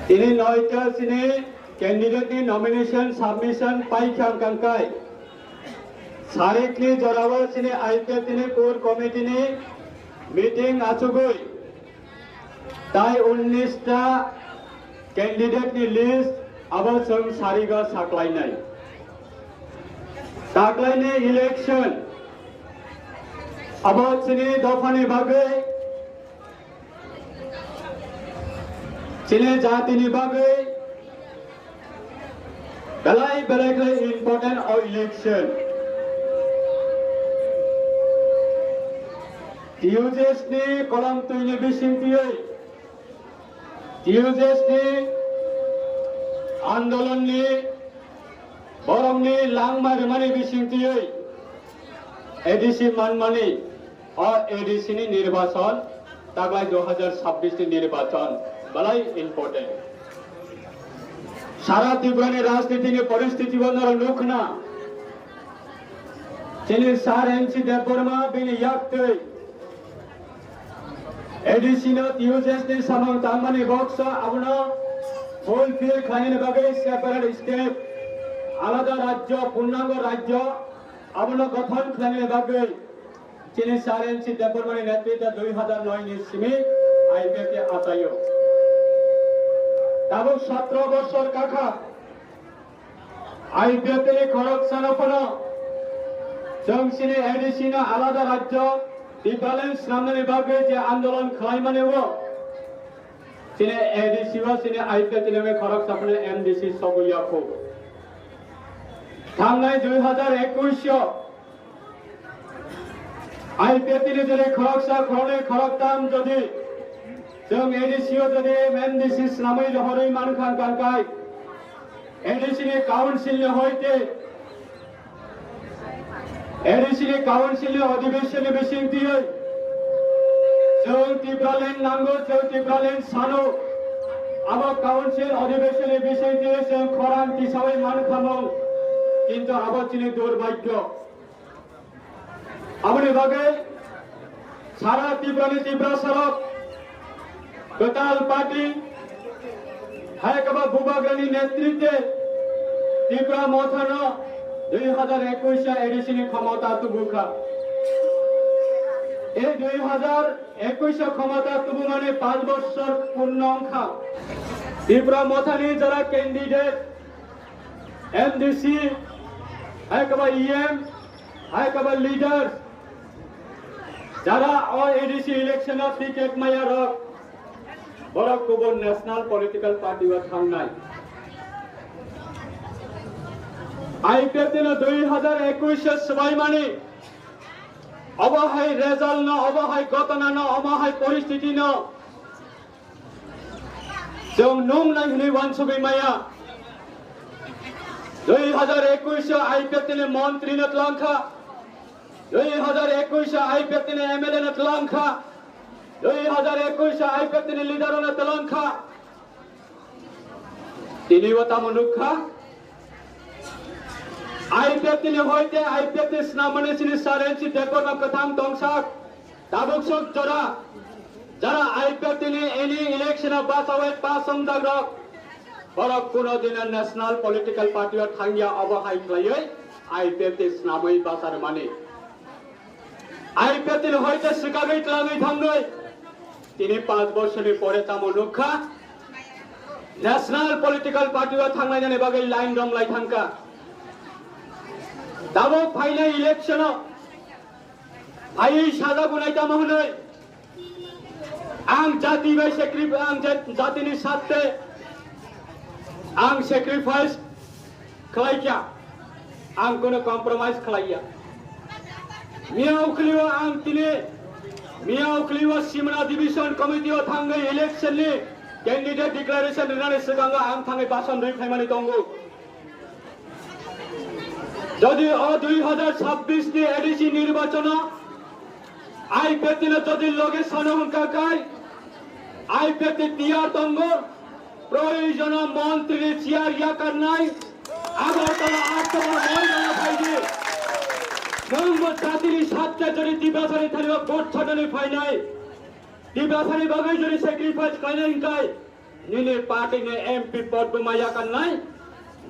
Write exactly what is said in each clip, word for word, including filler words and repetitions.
Tini noita sini candidate ni nomination submission paikha kangkai. Sarikni jorao sini I P F T ni core committee ni meeting achugwi tai unnish ta candidate ni list abo chwng sarigo saklainai. Taklaini election abo chini dophani bagwi, chini jatini bagwi belai belai khlai important o election. T U J S ni kolom twini bisingtwi T U J S ni andolon ni borokni langma rwmani bisingtwi A D C manmani o A D C ni nirbachon taklai dui hajar chabbish ni nirbachon belai important. Sara Tripura ni rajniti ni poristiti bo norok nukna. Chini Sir N C Debbarma bini yaktwi A D C no T U J S ni samung tangmani boksa abono fulfill khlainani bagwi separate state, alada rajyo, purnango rajyo abono gothon khlainani bagwi chini Sir N C Debbarmani netritwe dui hajar noi ni simi I P F T achaio. Tabuk sotro bosor kakha I P F T ni khoroksa no phano chwng chini A D C no alada rajyo Tipraland swnamnani bagwi je andolon khlaimani o chini A D C o chini I P F T ni khoroksa phano M D C sobu yakho. Thangnai dui hajar ekush o I P F T ni jodi khoroksa, khoroknwi, khoroktham jodi chwng A D C o jodi M D C swnamwi rohorwi mankha kangkai, A D C ni council ni hoite, A D C ni council ni adhibeshon ni bisingtwi chwng Tipraland nango, chwng Tipraland sano, abo council adhibeshon ni bisingtwi chwng khorang tisawi mankhamung, kintu abo chini durbhagyo. Aboni bagwi sara Tripura ni Tiprasa rok kwtal party hai kaba Bubagrani netritwe Tipra Motha no dui hajar ekush A D C ni khomota tubukha. Ei dui hajar ekush khomota tubumani panch bochor purno wngkha. Tipra Motha ni jara candidate M D C hai kaba E M hai kaba leaders, jara o A D C election o ticket maya rok, borok kubun national political party o thangnai. I P F T no dui hajar ekush o swbaimani, obo hai result no, obo hai ghotona no, obo hai poristiti no, chwng nung nai hwnwi uansugwi maya. Dui hajar ekush o I P F T ni montri no twlang kha. Dui hajar ekush o I P F T ni M L A no twlang kha. Dui hajar ekush o I P F T ni leader no twlang kha. Tini o tamo nukha. I P F T ni hoite I P F T swnamani chini Sir N C Debbarma kwthang tongsak. Tabuk sok jora, jara I P F T ni any election o bachawi pass wngjak rok, borok kuno dino national political party o thangya, obo hai khlaiwi I P F T swnamwi bacharmani. I P F T ni hoite swkagwi twlangwi thangnai. Tini panch bochorni pore tamo nukha, national political party o thanglainani bagwi line romlai thangkha. Tabuk phainai election o phaiwi sajak unai tamo hwnwi, ang jati bai sacrifice, ang jat-, jatini satte ang sacrifice khlaikha, ang kono compromise khlaiya. Miya ukhliwa ang tini, miya ukhliwa Simna Division Committee o thangwi election ni candidate declaration rwnani swkango ang thangwi bason rwi phaimani tongo. Jodi o dui hajar chabbish ni A D C nirbachono I P F T no jodi loge sano hwnka kai, I P F T tiyar tongo, proyojono montri ni chair yakarnai, Agartala October moidano phaidi. Nwngbo jatini satte jodi Tiprasani thani o vote sanani phainai, Tiprasani bagwi jodi sacrifice khlainai hwnkai, Nini party ni M P pod bo ma yakarnai,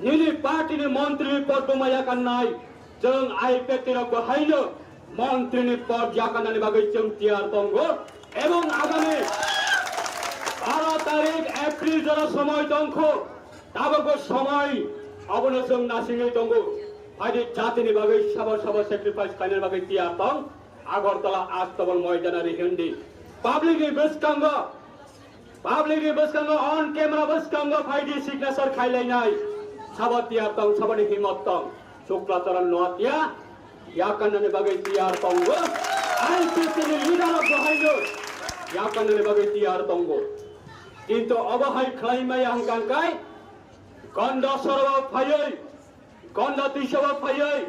nini party ni montri ni pod bo ma yakarnai, chwng I P F T rok bo haino montri ni pod yakarnani bagwi chwng tiyar tongo, ebong agami baro tarik April jora somoi tongkho, tabukbo somoi abono chwng nasingwi tongo, phaidi jatini bagwi sabo sabo sacrifice khlainani bagwi tiyar tong, Agartala Astabal moidana rihindi, public ni bwskango Public ni bwskango, on camera bwskango phaidi signature khailainai. Sabo tiyar tong, saboni himot tong. Shukla Charan Noatia yakarnani bagwi tiyar tongo. I P F T ni leader rok bo haino yakarnani bagwi tiyar tongo. Kintu obo hai khlai maya hwnkha khe Gonda Sora phaiwi Gonda Twisao phaiwi,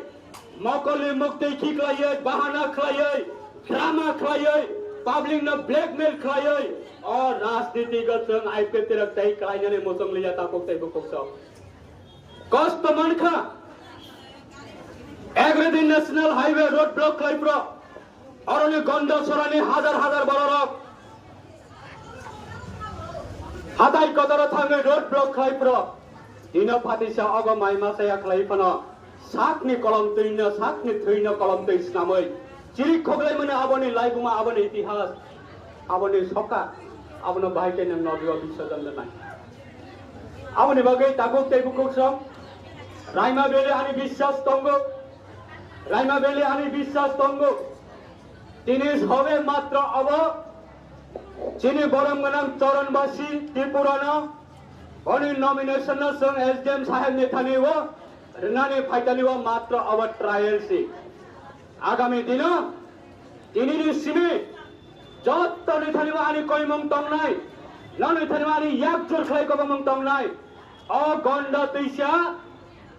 mokolni muktwi khiklaiwi, bahana khlaiwi, drama khlaiwi, public no blackmail khlaiwi, o rajniti go chwng I P F T rok tei klainani muchung liya tabuk tei bukhuk sok. Kosto mankha, everything national highway road block khlai phro, oroni Gonda Sorani hajar hajar bororok hatai kotoro thangwi road block khlai phro. Dino phatisa ogo mai masa ya khlai phano sakni kolom twino, sakni thwino kolom twi snamwi chiri khoklai mani aboni laibuma, aboni itihas, aboni soka, abono bahai khe nwng nodiyo bisajan nai. Aboni bagwi tabuk tei bukhuk song Raima Valley ani biswas tongo, Raima Valley ani biswas tongo. Tini sobe matro obo chini borom gwnang Charanbasi Tripurano boni nomination no chwng S D M saheb ni thani o rwnani phaitani o matro obo trial si. Agami dino tini ni simi jotto ni thani o ani koimung tongnai, noni thani o ani yak jur khlai kobomung tongnai. O Gonda Twisa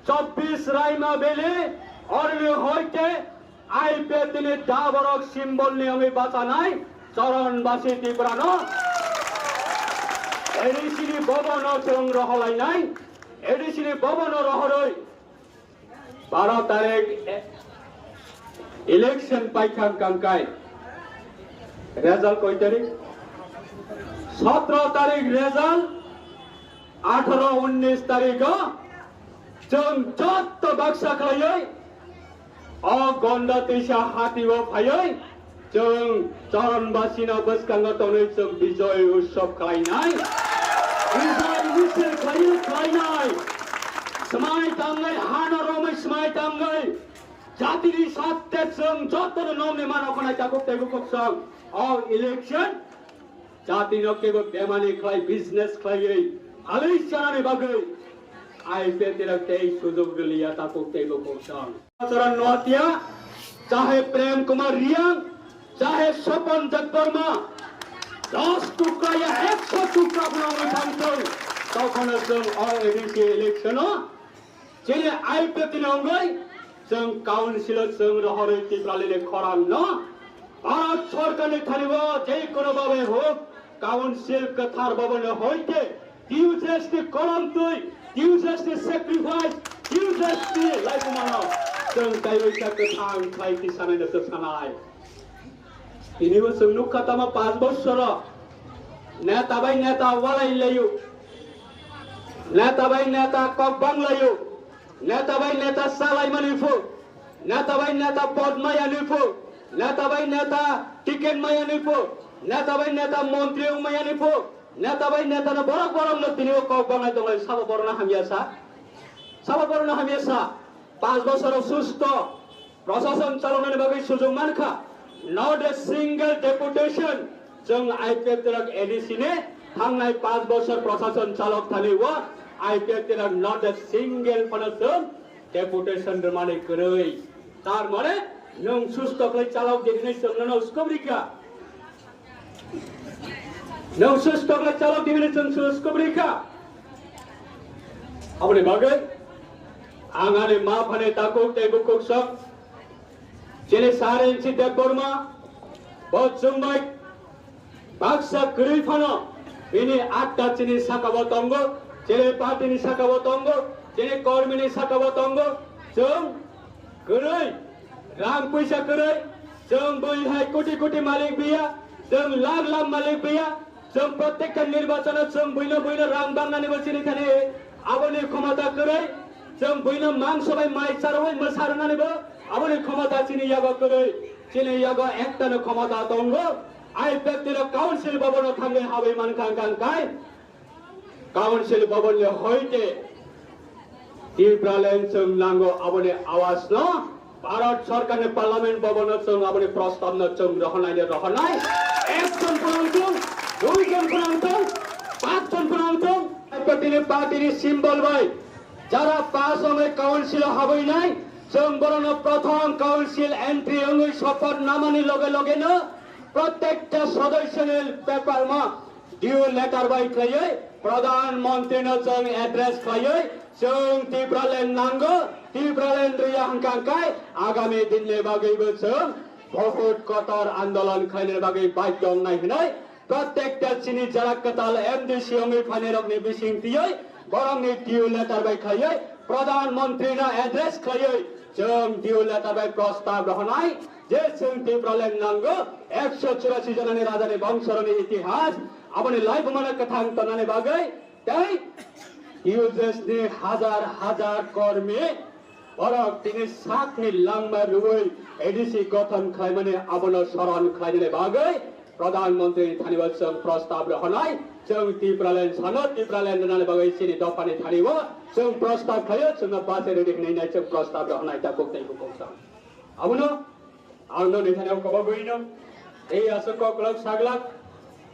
chobbish Raima Valley orni hoite I P F T ni daborok symbol ni wngwi bachanai Charanbasi Tripura no A D C ni bobo no chwng roholainai, A D C ni bobo no rohorwi baro tarik e-, election paikha kangkai. Result koi tarik? Sotro tarik result. Atharo unnis tarikho chwng jotto baksa khlaiwi o Gonda Twisa hatio phaiwi chwng Charanbasino bwskango tonwi chwng Bijoy Utsav khlainai, Bijoy Misil khlaiwi khlainai. Swmai tangwi hano romwi swmai tangwi jatini satte chwng jotono nokni mano khwnai tabuk tei bukhuk song o election. Jatino kebo bemani khlai business khlaiwi halwi chanani bagwi I P F T rok tei sujog rwliya tabuk tei bukhuk song. Charan Noatia, chahe Prem Kumar Reang, chahe Swapan Debbarma, dos tukra ya ekso tukra phano wngwi thangthung, tokhano chwng o A D C election o Chini I P F T ni wngwi chwng council o chwng rohorwi Tipralini khorang no Bharat Sarkar ni thani o je kono babe hok council kwthar babani hoite T U S ni kolom twi, T U S ni sacrifice, T U S ni laibuma no chwng kaiwi kha kwthang khlai tisanai no kwthanai. Tini bo chwng nukha tamo panch bosoro neta bai neta walai laio, neta bai neta kok bang laio, neta bai neta salai mani pho, neta bai neta pod maya ni pho, neta bai neta ticket maya ni pho, neta bai neta montri wng maya ni pho, neta bai neta no borok borok no tini bo kok bang lai tong lai, sabo borok no hamya sa, sabo borok no hamya sa, panch bosoro susto Prosason chaloknani bagwi sujung mankha, not a single deputation. Chwng I P F T rok A D C ni thangnai panch bosor prosason chalok thani o I P F T rok not a single phano chwng deputation rwmani kwrwi. Tar mane nwng susto khlai chalok di hinwi chwng nono uskop rikha. Nwng susto khlai chalok di hinwi chwng susto kwbri kha. Aboni bagwi ang ani ma phani takhuk tei bukhuk sok chini Sir N C Debbarma bo chwngbai baksa kwrwi phano bini atta chini saka bo tongo, chini party ni saka bo tongo, chini kormi ni saka bo tongo, chwng kwrwi, rang puisa kwrwi, chwng bui hai koti koti malik biya, chwng lakh lakh malik biya, Chwng protekta nirbachono chwng buino buino rang bangnanibo chini thani aboni khomota kwrwi, chwng buino mangso bai mai charwi mwsarwnanibo aboni khomota chini yago kwrwi, chini yago ektano khomota tongo. Ai bektino council bhabono thangwi habwi mankha hwnkha hwnkhe council bhabanni hoite Tipraland chwng nango aboni awazno, Bharat Sarkarni Parliament Bhavanno chwng aboni prostabno chwng rohornaini rohornai, ekjon phano wng thung, duijon phano wng thung, pachjon phano wng thung, tini partyni symbol bai jara pass wngwi council-o habwinai, chwng borokno prothom council entry wngwi sopoth namani loge logeno protekta sodosyoni paper-no due letter bai khlaiwi Pradhan Mantri no chwng address khlaiwi chwng Tipraland nango, Tipraland rwya hwnkha hwnkhe agami dinni bagwibo chwng bahut kotor andolon khlaina bagwi badhyo wngnai hwnwi protekta chini jara kwtal M D C wngwi phainairokni bising twiwi borokni due letter bai khlaiwi Pradhan Mantri no address khlaiwi chwng due letter bai prostab rohornai. Je chwng Tipraland nango, ekso churasi jonani rajani bongsorokni itihas, aboni laibumano kwthang tonnani bagwi, tei T U J S ni hajar hajar kormi borok tini sakni langma rwui A D C gothon khlaimani abono soron khlainani bagwi Pradhan Mantri ni thani bo chwng prostab rohornai, chwng Tipraland sano Tipraland rwnani bagwi chini dophani thani bo chwng prostab khlaio, chwngno bachai rwdi hwnwi nai chwng prostab rohornai tabuk tei bukhuk chwng. Abono ang no nithani kobogwino tei aswk koklok saglak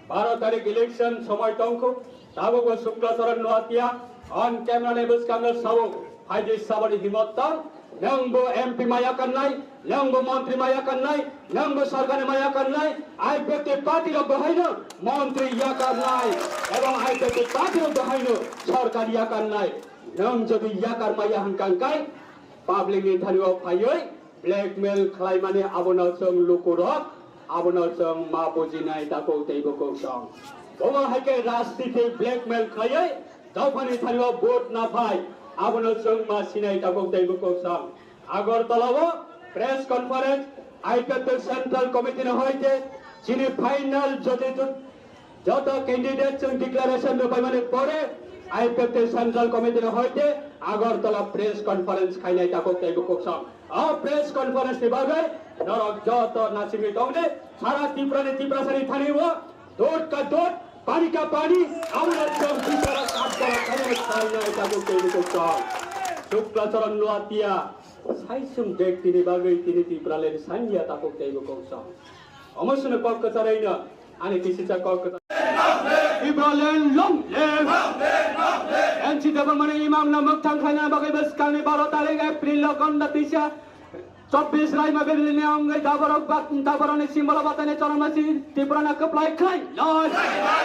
baro tarik election somoi tongkhu, tabukbo Sukla Charan Noatia on camera ni bwskango sao, phaidi saboni himot tong, nwngbo M P maya kannai, nwngbo montri maya kannai, nwngbo sarkarni maya kannai, I P F T party rok bo haino montri yakarnai, ebong I P F T party rok bo haino sarkar yakarnai, nwng jodi yakar maya hwnkha hwnkhe public ni thani o phaiwi blackmail khlaimani abono chwng lukurok, abono chwng ma bujinai takhuk tei bukhuk song. Omo hai khe rajniti blackmail khlaiwi dophani thani o vote na phai, abono chwng ma sinai takhuk tei bukhuk song. Agartala o press conference I P F T Central Committee ni hoite chini final jodi joto candidate chwng declaration rwbaimani pore I P F T Central Committee ni hoite Agartala press conference khainai takhuk tei bukhuk song. O press conference ni bagwi norok joto naisingwi tongdi, sara Tripura ni Tiprasa ni thani o dud ka dud, pani ka pani, amra chwng bichara katkara khainai khainai takhuk tei bukhuk song. Shukla Charan Noatia, saisung bek tini bagwi tini Tipraland sanya takhuk tei bukhuk song. Omo sino kok kwcharaino ani kisisa kok kwchar. Tipraland long live. N C Debbarmani imang no mwkthang khlaina bagwi bwskangni baro tarik April o gonda tisa chobbish Raima Valley ni wngwi daborok bak-, daborokni simbolo batani choromnasi Tripura no kwplai khlai. Long live.